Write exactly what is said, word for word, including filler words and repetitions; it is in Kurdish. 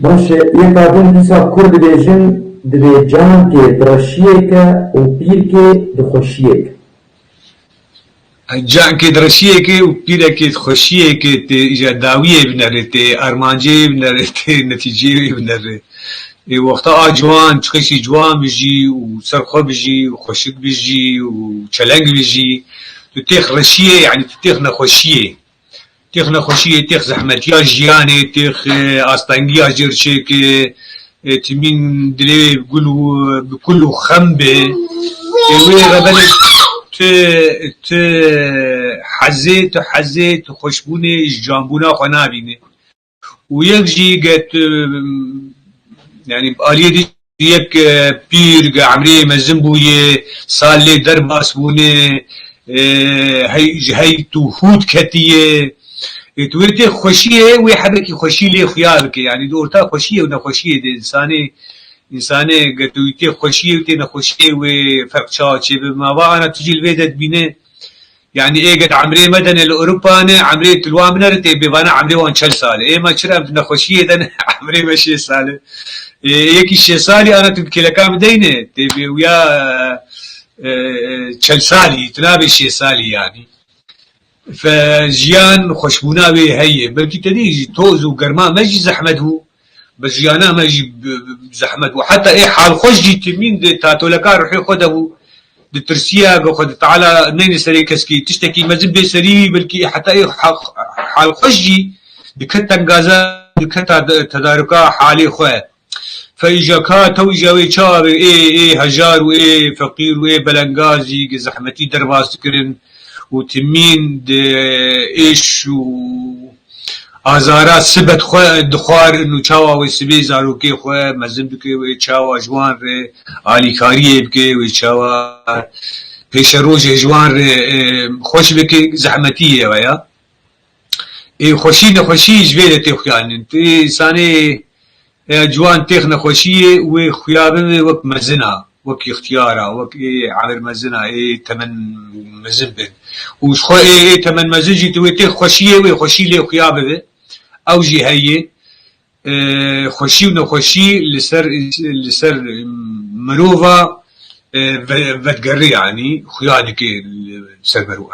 Baş e, yeka din dîsa kur dibêjin, dibê cankê di reşiyê ke û pîrkê di xweşiyê ke. Cankê di reşiyê ke û pîrekê di xweşiyê ke tê îja dawiyê binere, tê armancê binere, tê netîceyê binere. Ê wexta a ciwan, çiqeşî ciwan bijî û ser xwe bijî û xweşik bijî û çeleng bijî. Tu têx reşiyê, yanî tu têx nexweşiyê. Têx nexweşiyê, têx zehmetiya jiyanê, têx, e, astengiya cêrçêkê, e, timîn dilê bi gul û, bi kul û xem be. E, wê rebenê tu, tu hezê, tu hezê, tu xweşbûnê ji canbûna xwe nabînê. Û yek jî get, e, yanî aliyê din yek, e, pîr ge emrê mezin bûye, sal lê derbas bûne, e, hey, ji hey tu hût ketiye. E, tu wê tê xweşiyê, wê hebekî xweşî lê xuya bike. Yanî di orta xweşiyê û nexweşiyê de insanê, insanê ge tu tê xweşiyê û tê nexweşiyê wê ferq çawa çêbe. Ma va ana tu jî li vê de dibîne. Yanî ê get emrê me dene li Ewropa ne, emrê tilwa min re tê bêvana emrê wan çel sal e. Ê me çira em nexweşiyê de ne, emrê me şê sal e. Ê, yekî şê salî ana tu kêleka min deyne, tê bê wiya, e, e, çel salî, tu nabê şê salî yanî. Fe jiyan xweşbûna wê heye. Belkî te dî jî toz û germa me jî zehmet bû. Bi jiyana me jî bi, bi, bi zehmet bû. Heta ê halxweş jî timîn di tatoleka ruhê xwe de bû. Ditirsiya, go Xwedê Teala neyne serê keskî. Tiştekî mezin bê serî, belkî heta ê ha-, halxweş jî diket tengaza, diket tad-, tedaruka halê xwe. Fe îja ka tew îja wê çawa be, ê, ê hejar û ê feqîr û ê belengazî gi zehmetî derbas dikirin û timîn di êş û azara sibet xwe dixwarin û çawa wê sibê zarokê xwe mezin bike, wê çawa ji wan re alîkariyê bike, wê çawa pêşerojê ji wan re, e, xweş bike, zehmetî ye ya. Ê xweşî nexweşî ji vê de tê xuyanin. Tu insanê, e, ciwan têx nexweşiyê wê xuya bibe wek mezin a, wek ixtiyar a, wek ê emir mezin a, ê temen mezin bin. Û ji xwe ê, ê temen mezin jî tu wê têx xweşiyê wê xweşî lê xuya bibe. Ew jî heye. E, xweşî û nexweşî li ser, li ser mirova, e, ve-, vedigerê, yanî xuya dike li ser merov.